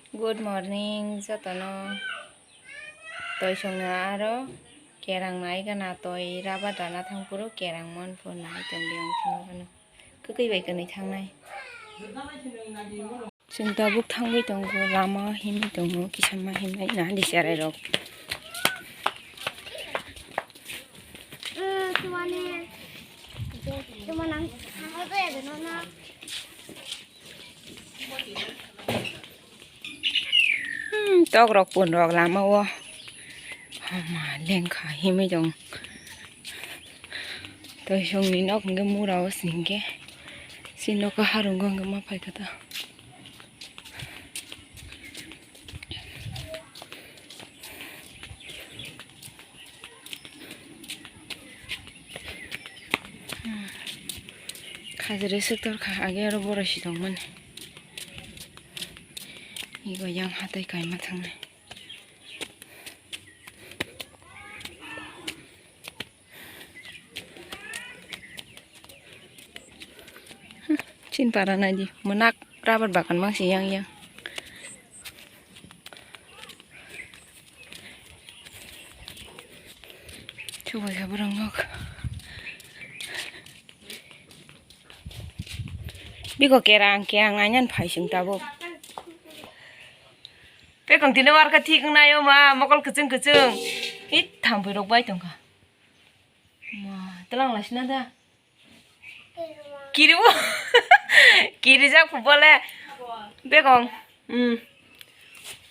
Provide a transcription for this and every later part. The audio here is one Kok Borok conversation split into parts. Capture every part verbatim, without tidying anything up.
Good morning jotono. Toi songno aro kerang nai gana, toi rabar rana thang phuru kerang mon phuru nai tong di ang phunu gana. Kwkwi bai kwnwi thangnai. Chwng tabuk thangwi tongo, lama himwi tongo, kisa ma himnai nahani cherai rok. Hmm, tok rok pun rok lama o. Hama lengkha himwi tong. Toi songni nok hwnkhe mura o singkhe. Si nogo harungo hwnkhe ma phaikha ta. Khajri swk torkha, age aro borok si tongmani. Ego yang hatai kaima thangnai. Chin para nai di, mwnakrak rabar bagan mangsi yang yang. Chubai kha borok nok. Biko kerang kerang nainan phai sing tabuk. Bekong tini warkha thik wngnai o ma, mokol kwchwng kwchwng. Hit, thampui rok bai tongkha. Ma, tlang laisina da. Kiribo. Kirijak phubole. Bekong. Hmm.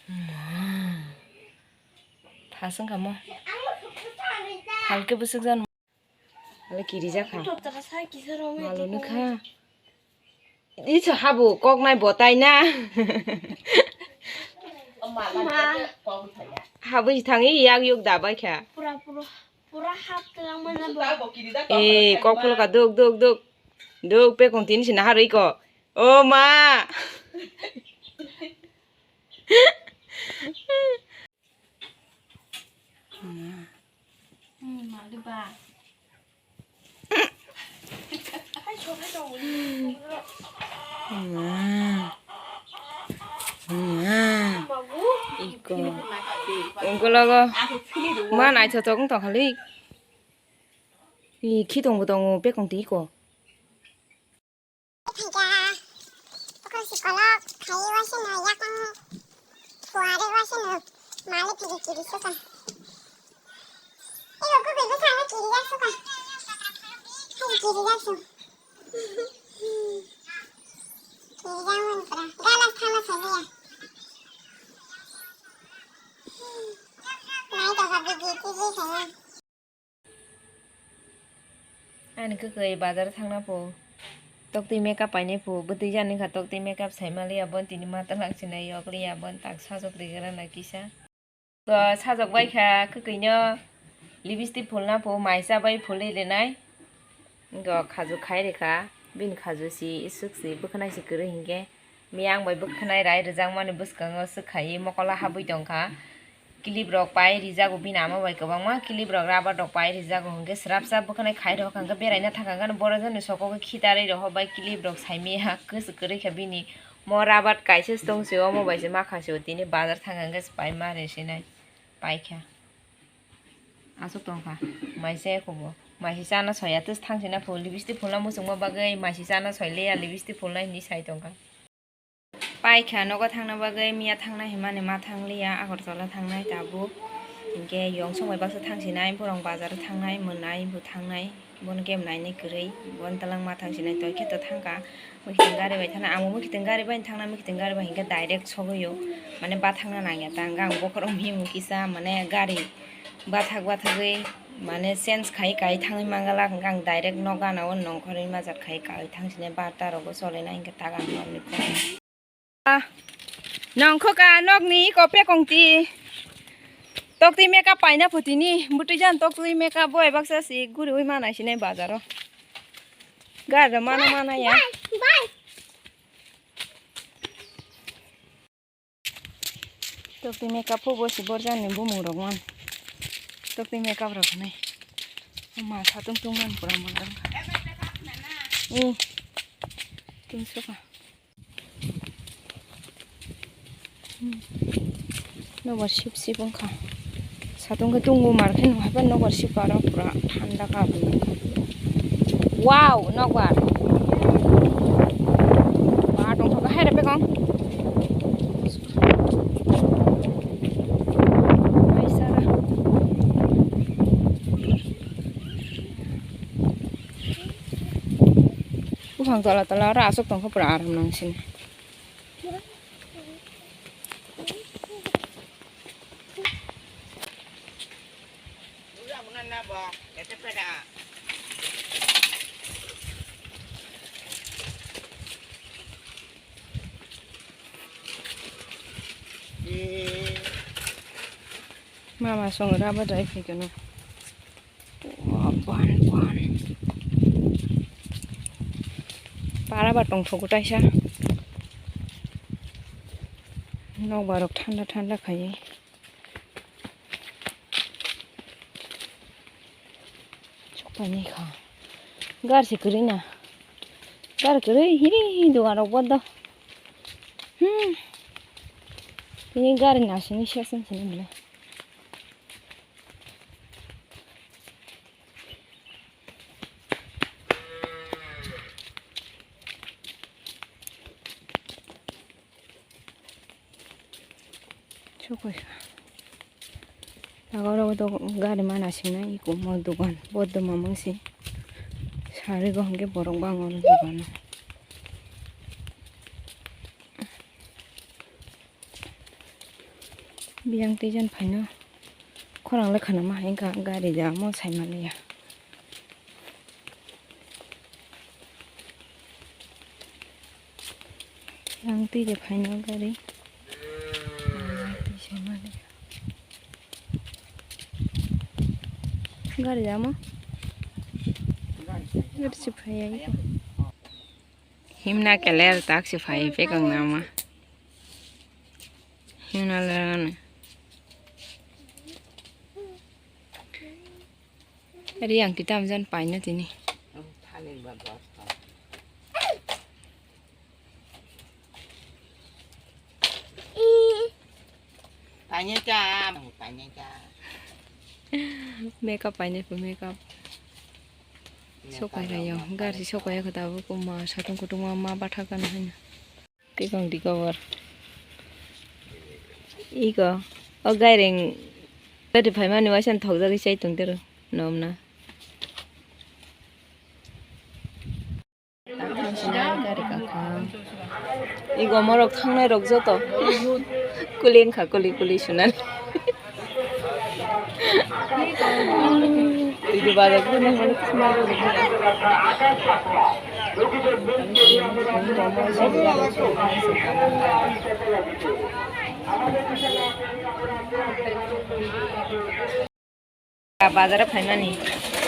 Ma. Thasung kamo. Halke busuk jan. Ale kirijak kha. Malo nukha. Iso habu koknai botai na. Habu thangi yak yuk dabai kha. Pura, pura, pura hap tlang mana bo. Eh, kok phulka duk, duk, duk. Duk, pekong tini sina harwi ko. O ma. Iko. Ungkologo. Ma naithotok wng tongkhali. Ih, khitongbo tongo, pekong twi iko. Phaikha, bokol si kolok khai waisano yakung thuari waisano mali kiri kiri suka. Ego kuku bwsano kiri yak suka. Hai kiri yak su. Kiri yak mani pura. Galas thangna saliya. Nai tokha bigi kiri khayo. Ani kwkwi bazar thangna pho. Toktwi makeup painai pho. Bwtwi jani kha toktwi makeup sai maliya bon tini mata langsinai yokliya bon tak sajok rigra na kisa. To sajok bai kha kwkwino lipstick phulna pho maisa bai phulwi rinai. Go khaju khai rikha. Bini khaju si isuk si bwkhanai si kwrwi hinkhe. Miyang bai bwkhanai rai rwjakmani bwskango swkhaiwi mokola habwi tongkha. Clip rok pai rijago bini ama bai kwbangma clip rok rubber rok pai rijago hinkhe srap srap bwkhanai khai rok hinkhe beraina thangkha hinkhe borok jani soko khe khitarwi rok bai clip rok saimaya kwchwk kwrwi kha bini mo rubber kaisa se tong se omo bai se makha se o tini bazar thangkha hinkhe se pai ma re sinai paikha. Aswk tongkha maisa eko bo maisa chana soya twsthang sina phul lipstick phulna muchungma bagwi maisa chana soileya lipstick phulna hinwi sai tongkha. Paikha nogo thangna bagwi miya thangnai hinmani ma thangliya Agartala thangnai tabuk hinkhe yong songbai baksa thangsinai borong bazar thangnai mwnai bo thangnai bono kebo nainai kwrwi bono twlangma thangsinai twi khe to thangkha. Mwkhitwng gari bai thangna, ang bo mwkhitwng gari bai thangna, mwkhitwng gari bai hinkhe direct sogwi o, mane bathakna nangya ta, hwnkhe ang bokhorok mihimung kisa, mane gari bathak bathagwi, mane change khai kai thangwi mangala, hwnkhe ang direct nok gana o nongkhorwi majat khai kai thangsinai, barta rogo cholena hinkhe ta gana nokni phone. Ah, nongkhoka nokni iko pekong ti. Toktwi makeup paina phutini, bwtwi jan toktwi makeup bo ebaksa si guriwi manai sinai bazaro. Gari mano mana ya. Bye, bye. Toktwi makeup phubo si borjani bumung rok man. Toktwi makeup rok hinwi. Ma satung tung man pura man rang. Hmm. Tung suka. Nokbar sip sip wngkha. Satung khe tungo mar khe nung haiba nokbar sip aro pura thanda kha. Wow, nokbar. Ba tongthok kha hai re pekong. Mai sara. Buphang tola tola aro aswk tongkha pura aram nang sini. Mama song raba dai phikeno. Buhan, buhan. Para ba tongthogo taisa. Nokbar rok thanda thanda khai. Chokpaini kha. Gar se kwrwi na. Gar kwrwi hi dugan rok bodo. Hmm. Tini gari nasini session sini bwle. Sokoi kha. Aro o gari mana sina iko mo dogan boddo mamang si. Sari go hwnkhe borok bang oro dogan. Biyang twi jon phaino khorang le khana ma hai wngkha gari jamo sai manliya. Biyang twi de phaino gari. Gari jamo. Gari se phaiya. Himna keler taksi phai pekang nama. Himna lerana. Ari ang kitam jan paina tini. Paina cha, paina cha. Makeup paina pu makeup. Sokai rayo, gar si sokai kho tabuk ma satung kutung ma ma batha kan haino. Tikong di cover. Iko, o gaireng. Tadi phaimani waisa thokjagwi chai tongtero. Nomna. Gari kakha. Iko morok thangnai rok joto. Kuli wngkha, kuli, kuli sunan. Twi bazar khe nang mani khna rw rw. Bazar phaimani.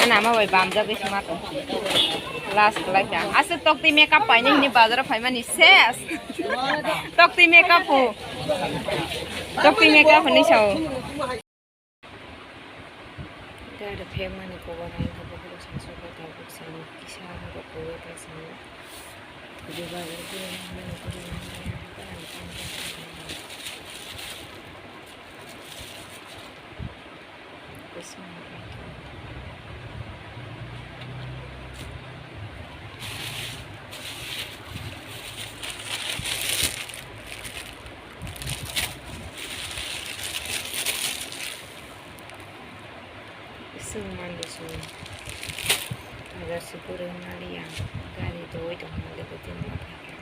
Ana ama bai bamjagwi se ma tong. Last khlai kha. Ase toktwi makeup painai hini bazar phaimani ses. Toktwi makeup po. Toktwi makeup ni sao. Gari phek mani kobo nai khe bokhorok sasu khe tabuk sani kisa rok koi ta sani. Diba rok khe mani khe mani khe mani khe mani khe. Swng mando swng. Bazar se kwrwi maliya. Gari doi tong mali bo tin ma phaikha.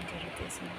Jora te swng.